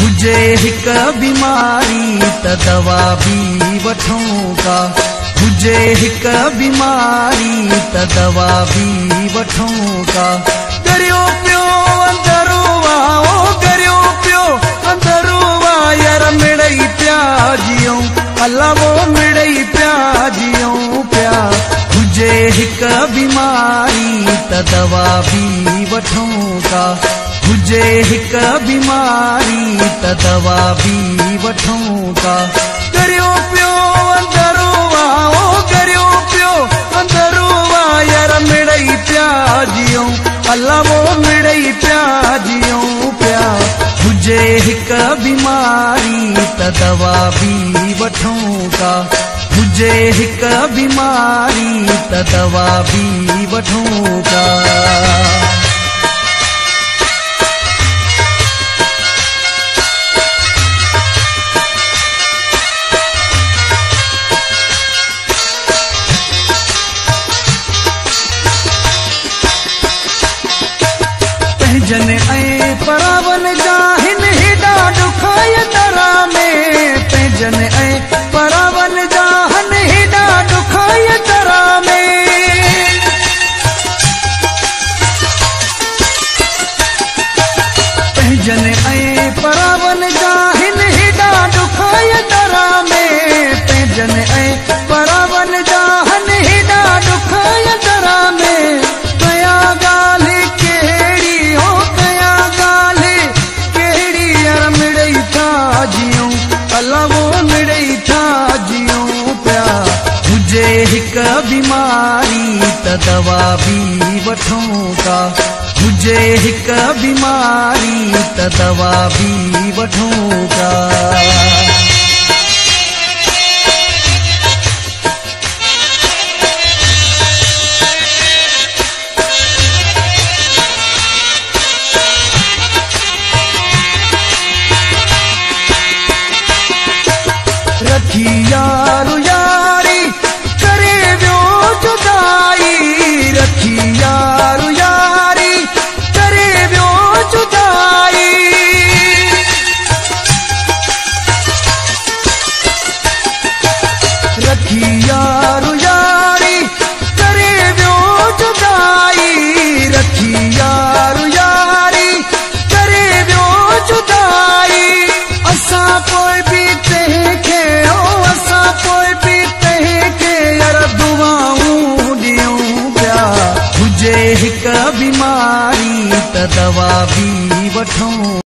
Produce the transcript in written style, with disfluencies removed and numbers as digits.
हुजे हिक बीमारी त दवा बि वठूं का। हुजे हिक बीमारी त दवा बि वठूं का। गरियो पियो अंदरो आ, ओ गरियो पियो अंदरो आ, यार मिड़ई पिया जियूं, अला वो मिड़ई पिया जियूं पिया। हुजे हिक बीमारी त दवा बि वठूं का। हुजे हिक बीमारी त दवा बि वठूं का। गरियो पियो अंदरो आ, ओ गरियो पियो अंदरो आ, यार मिड़ई पिया जियूं, अला वो मिड़ई पिया जियूं पिया। हुजे हिक बीमारी त दवा बि वठूं का। हुजे हिक बीमारी त दवा बि वठूं का। पंहिंजनि ऐं परावन जा हिन हेॾा ॾुखाए दरा में। पंहिंजनि ऐं परावन जा हिन हेॾा ॾुखाए दरा में। पंहिंजनि ऐं परावन जा हिन हेॾा ॾुखाए दरा में। पंहिंजनि ऐं परावन जा हिन हेॾा ॾुखाए दरा में। कया ॻाल्हि कहिड़ी हो, कया ॻाल्हि कहिड़ी, यार मिड़ई था जियूं, अला वो मिड़ई था जियूं पिया। हुजे हिक बीमारी त दवा बि वठूं का। हुजे हिक बीमारी त दवा बि वठूं का। रखी यार यारी करे वियो जुदाई। रखी यार यारी करे वियो जुदाई। रखी यार यारी करे वियो जुदाई। रखी यार यारी करे वियो जुदाई। असां पोइ बि तंहिंखे, ओ असां पोइ बि तंहिंखे, यार दुआऊं ॾियूं पिया। हुजे हिक बीमारी त दवा बि वठूं